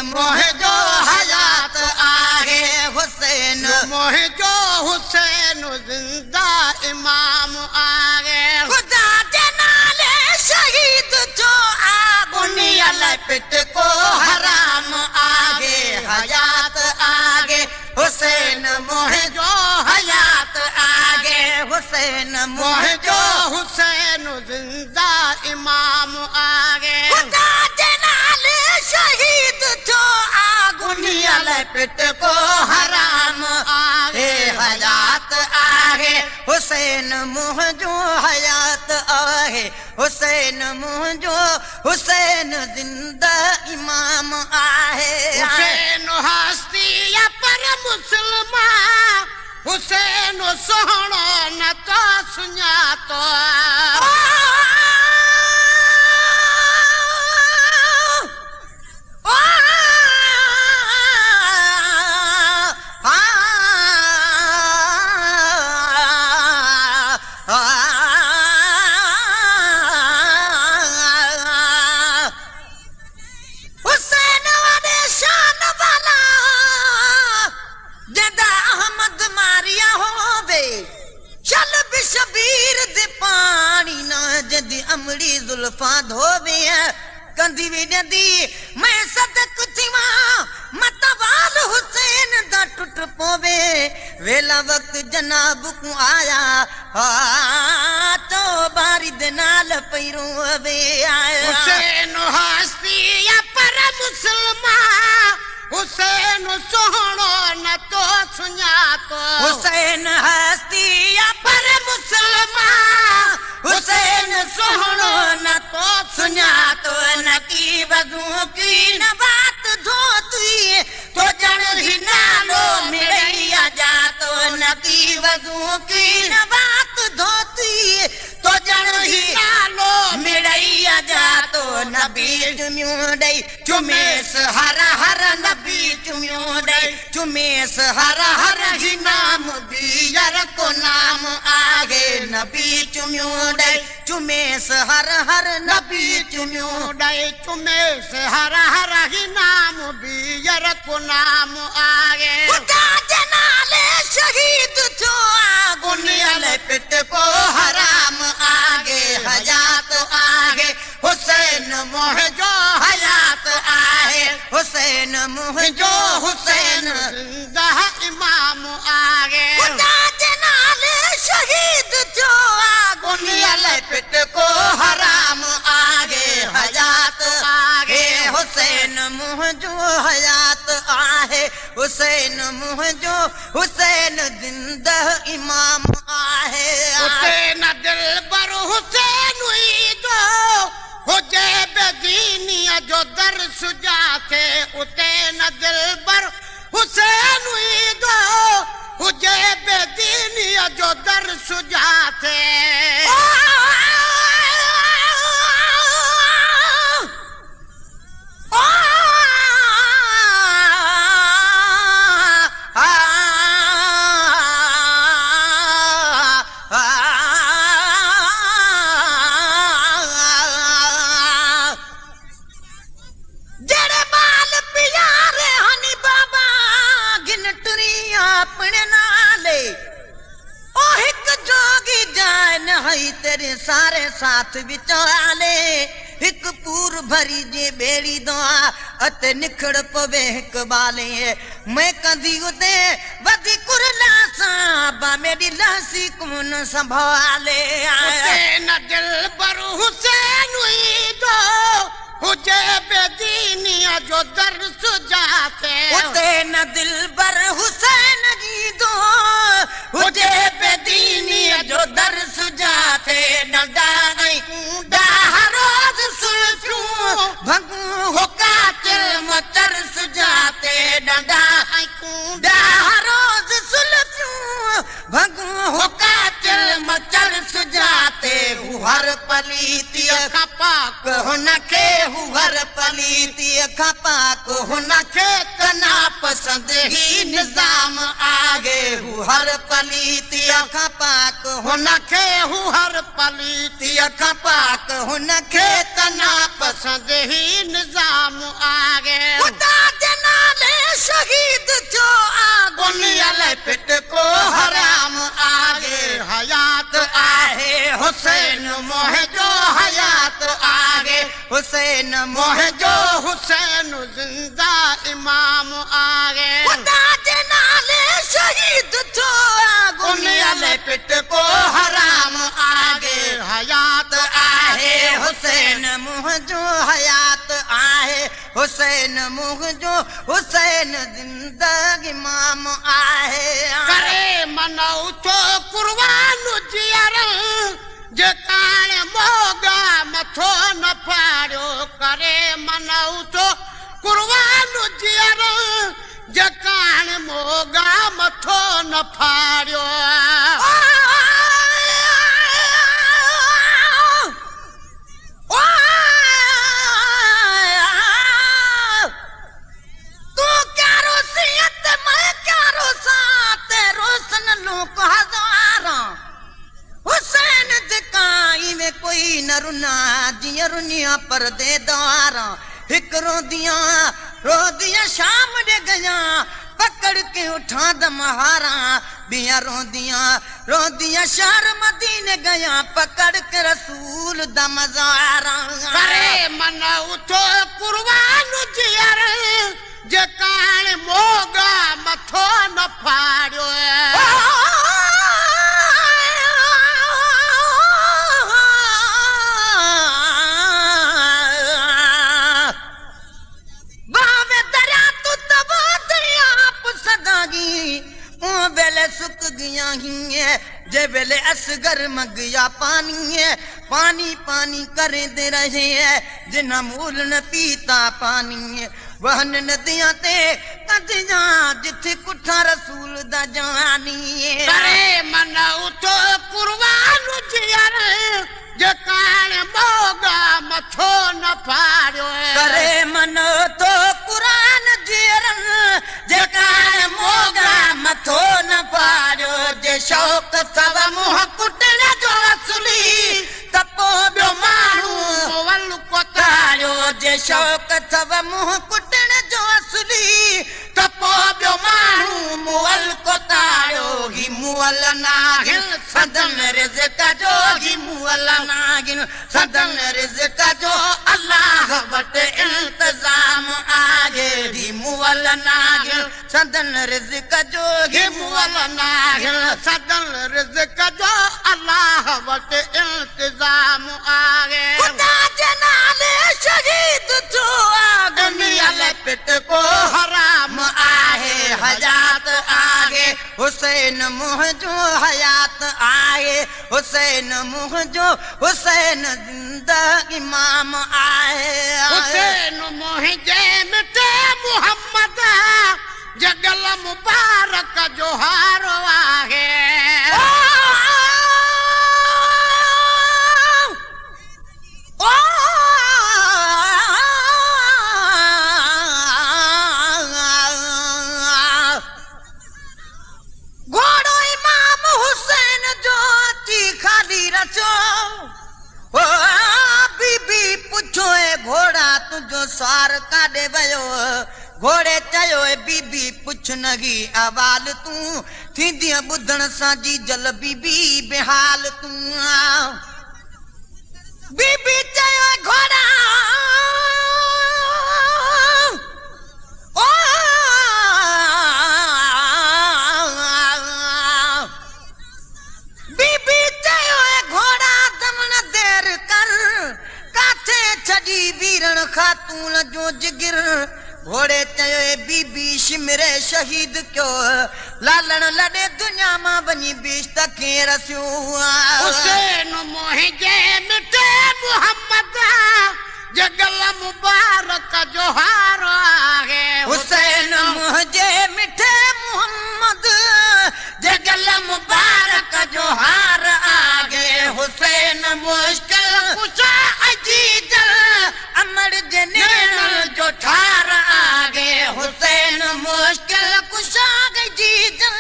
मुंहिंजो हयात आहे हुसैन मुंहिंजो हुसैन ज़िंदा इमाम आहे। ख़ुदा जे नाले शहीद थियो आ दुनिया लाइ पिटको हराम आहे हयात आहे हुसैन मुंहिंजो हयात आहे हुसैन मुंहिंजो हुसैन ज़िंदा इमाम आहे। ख़ुदा जे नाले शहीद थियो आ दुनिया लाइ पिटको हराम आहे हयात आहे हुसैन मुंहिंजो हयात आहे हुसैन मुंहिंजो हुसैन ज़िंदा इमाम आहे। हुसैन हस्ती या पर मुसलमान हुसैन सुहिणो न तो सुञातो अमड़ी ज़ुल्फा धोवे कंदी भी ॾींदी मैं सदक थी मतवाल हुसैन दा टुट पवे वेला वक़्त जनाब को आया हा तो बारी दे नाल पई रोवे आया। हुसैन हस्ती या पर मुसलमान हुसैन सुहिणो न तो सुञातो हुसैन हस्ती या पर मुसलमान हुसैन सुहिणो न तो सुञातो न की वज़ू की न बात धोती तो ॼण ही नालो मिड़ैया जातो न की वज़ू की न बात धोती तो ॼण ही नालो मिड़ैया जातो नबी चुमियूं ॾेई चुमेस हर हर नबी चुमियूं ॾेई चुमेस हर हर ही नाम बीयर को नाम आहे नबी चुमियूं ॾेई चुमेस हर हर नबी चुमियूं ॾेई चुमेस हर हर ही नाम बीयर को नाम आहे। ख़ुदा जे नाले शहीद थियो आ दुनिया लाइ पिटको हराम आहे हयात आहे हुसैन मुंहिंजो हयात आहे हुसैन मुंहिंजो हुसैन ज़िंदा इमाम आहे। ख़ुदा जे नाले शहीद थियो आ दुनिया लाइ पिटको हराम आहे हयात आहे हुसैन मुंहिंजो हयात आहे हुसैन मुंहिंजो हुसैन ज़िंदा इमाम आहे। हुसैन दिलबर हुसैन ईदो हुजे बेदीनिया जो दर सुजाते उते न दिलबर हुसैन ईदो हुजे बेदीनिया जो दर सुजाते तेरे सारे साथ विचाले हिक पूर भरी जे बेड़ी दुआ अते निखड़ पवे हिक बाले मैं कंदी उते वधी कुरला सां बा मेरी लासी कोन संभाले। हुसैन दिलबर हुसैन ईदो हुजे बेदीनिया जो दर सुजाते उते न दिलबर हुसैन ईदो हुजे बेदीनिया जो दर सुजाते नंदा ऐं ऊंडा रोज़ सुल्फियूं भंगू हो कातिल मचर सुजाते डंडा ऐं ऊंडा रोज़ सुल्फियूं भंगू हो कातिल मचर सुजाते हू हर पलीतीअ खां पाक हुनखे हू हर पलीतीअ खां पाक हुनखे कना पसंदि ही निज़ाम आहे हू हर पलीतीअ खां पाक हुनखे हू हर पलीतीअ खां पाक हुनखे कना पसंदि ही निज़ाम आहे। ख़ुदा मुंहिंजो हयात आहे, हुसैन मुंहिंजो हुसैन ज़िंदा इमाम आहे। ख़ुदा जे नाले शहीद थियो उन पिट को हराम आहे, हयात आहे हुसैन मुंहिंजो हयात आहे, हुसैन मुंहिंजो हुसैन ज़िंदा इमाम आहे। करे मनऊ थो कुर्बान जीअर जे कान मोगा मथो न फाड़ियो, करे मनऊ थो कुर्बान जीअर जे कान मोगा मथो न फाड़ियो। हुसैन जकाई में कोई न रुना जिया रुनिया परदे द्वारा, हिक रोदियां रोदियां शाम ॾे गया पकड़ के उठा दमहारा, बिया रोदियां रोदियां शहर मदीने गया पकड़ के रसूल दा मज़ारा। करे मनऊ थो कुर्बान जीअर जे कान मोगा मथो न फाड़ियो। वेले सुक गया ही है जे वेले असगर मगिया पानी है, पानी पानी करे दे रहे है जिन्ना मूल न पीता पानी है, वहन नदियां ते कदियां जिथे कुठा रसूल दा जानी है। करे मनऊ थो कुर्बान जीअर जे कान मोगा मथो न फाड़ियो, करे मनऊ थो कुरान जीअर जे कान मोगा मथो न फाड़ियो, जे शौक़ अथव मुंहं कुटण जो असली त पोइ ॿियो माण्हू मुअल कोतारियो, जे शौक़ अथव मुंहं कुटण जो असली त पोइ ॿियो माण्हू मुअल कोतारियो। ही मुअल नाहिन सदन रिज़्क जो, ही मुअल नाहिन सदन रिज़्क जो अल्लाह वटि इंतज़ाम आहे। ही मुअल नाहिन सदन रिज़्क जो, ही मुअल नाहिन सदन रिज़्क जो अल्लाह वटि इंतज़ाम आहे। ख़ुदा जे नाले शहीद थियो दुनिया पिट को हराम आहे, हयात आहे हुसैन मुंहिंजो हयात आहे, हुसैन मुंहिंजो हुसैन ज़िंदा इमाम आहे। हुसैन मुंहिंजे मिठे मोहम्मद जगल मुबारक जो हारो आहे। घोड़ो इमाम हुसैन जो अची खाली रचो, बीबी पुछो घोड़ा तुंहिंजो सार काॾे वियो, घोड़े चयो बीबी पुछ नही अवाल तूं, थींदीअ ॿुधण सां जीजल बीबी बेहाल तूं। बीबी चयो घोड़ा ओ बीबी चयो घोड़ा दम न देर कर, काथे छॾी वीरण खातून जो जिगर। घोड़े चयो बीबी शिमरे शहीद कयो, लालण लॾे दुनिया मां वञी बिश्त खे रसियो। हुसैन मुंहिंजे मिठे मोहम्मद जगल मुबारक जो हारो आहे। हुसैन मुंहिंजे मिठे मोहम्मद जगल मुबारक जो हार आहे। हुसैन मुश्किल कुशा अजीजल अमर जे नेणनि जो ठार आहे। हुसैन मुश्किल कुशा अजीजल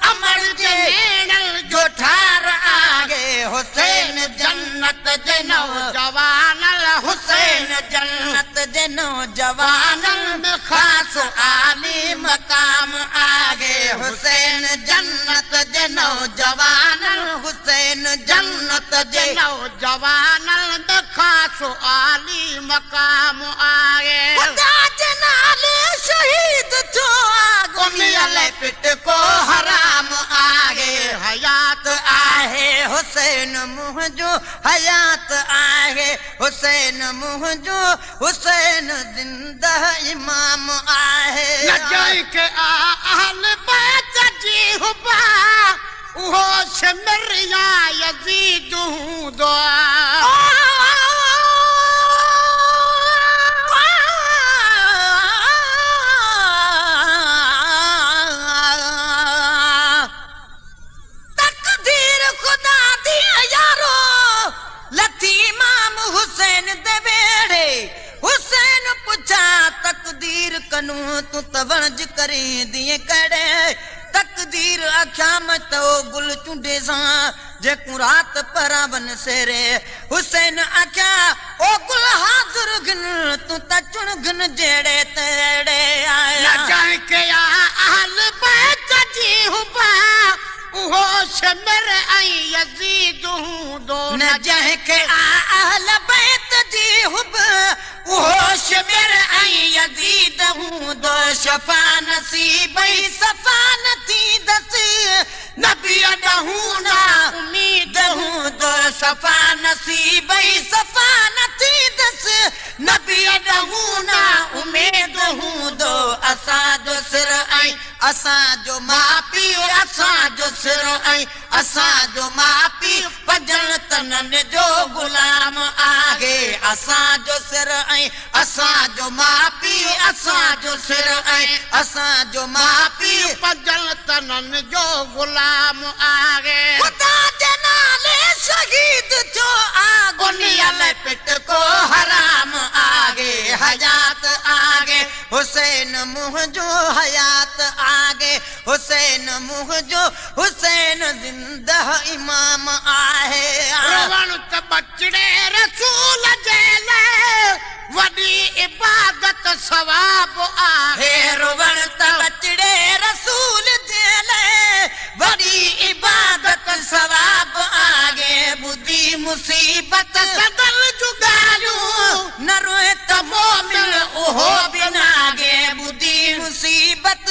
अमर जे नेणनि जो ठार आहे। हुसैन जन्नत जे नौजवान, हुसैन जन्नत जे नौजवाननि में ख़ासि आली मक़ाम आहे। हुसैन जन्नत जे नौजवाननि, हुसैन जन्नत जे नौजवाननि में ख़ासि आली मक़ाम आहे। ख़ुदा जे नाले शहीद थियो आहे, उन्हीअ लाइ पिटको हराम आहे। हयात आहे हुसैन मुंहिंजो, हयात आहे हुसैन मुंहिंजो, हुसैन ज़िंदा इमाम आहे। न जंहिंखे अहल बैत जी हुबा, उहो शिमर या यज़ीद हूंदो आहे। तकदीर ख़ुदा दी यारो, लथी इमाम हुसैन दे वेड़े। हुसैन पुछा तकदीर कनू तूं त वणज करींदी कड़े। तकदीर आख्या मैं तो गुल चूंडे सां, जेकू रात परावन सेरे। हुसैन आख्या ओ गुल हाज़िर घिन, तूं त चुण घिन जेड़े तेड़े आया। न जंहिंखे अहल बैत जी हुबा, उहो शिमर ऐं यज़ीद हूंदो। न जंहिंखे अहल बैत जी हुब, उहो शिमर ऐं यज़ीद हूंदो। शफ़ा नसीब सफ़ा न थींदसि, नबी ॾांहुं न उम्मीद हूंदो। शफ़ा नसीब सफ़ा न थींदसि, नबी ॾांहुं न उम्मीद हूंदो। असांजो सिर ऐं असांजो माउ पीउ, असांजो सिर ऐं असांजो माउ पीउ पंजनि तननि जो ग़ुलाम आहे। असांजो सिर ऐं असांजो माउ पीउ, असांजो सिर ऐं असांजो माउ पीउ पंजनि तननि जो ग़ुलाम आहे। ख़ुदा जे नाले शहीद थियो आहे, उन्हीअ लाइ पिटको हराम आहे। हयात आहे हुसैन मुंहिंजो, हयात आहे हुसैन मुंहिंजो, हुसैन ज़िंदा इमाम आहे। रोवण त बचड़े रसूल जे लाइ, वॾी इबादत सवाब आहे। रोवण त बचड़े रसूल जे लाइ, वॾी इबादत सवाब आहे। ॿुधी मुसीबत सदल जूं ॻाल्हियूं, न रोए त मोमिन उहो बि नागे। ॿुधी मुसीबत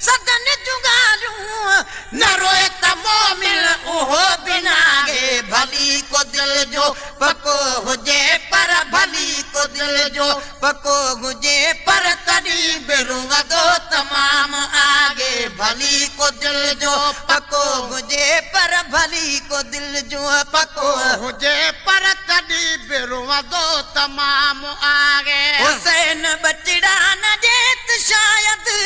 सदन जूं ॻाल्हियूं, न रोए त मोमिन उहो बि नागे। भली को दिल जो पको हुजे पर, भली को दिल जो पको हुजे पर, तॾहिं बि रुवंदो तमाम आगे। भली को दिल जो पको हुजे पर, भली को दिल जो पको हुजे पर, तॾहिं बि रुवंदो तमाम आगे। हुसैन बचड़ा न जेत शायदि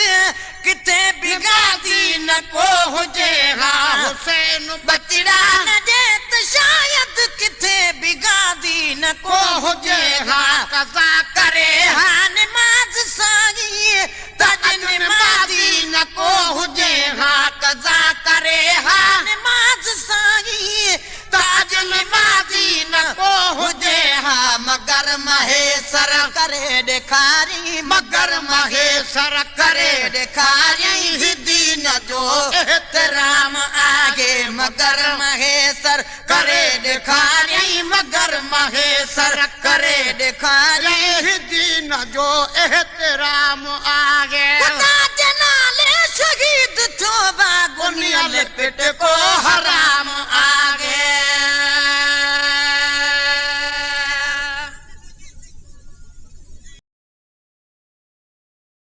किथे बि गाज़ी न को हुजे हा। हुसैन बचड़ा न जेत शायदि किथे बि गाज़ी न को हुजे हा। कज़ा करे हा नमाज़ साईं, त नमाज़ी न को हुजे हा। कज़ा करे हा नमाज़ साईं, त नमाज़ी न को हुजे हा। मगर महेसर करे ॾेखारी, मगर महेसर करे ॾेखारी दीन जो एहतराम आहे। मगर महेसर करे ॾेखारी, मगर महेसर करे ॾेखारी दीन जो एहतराम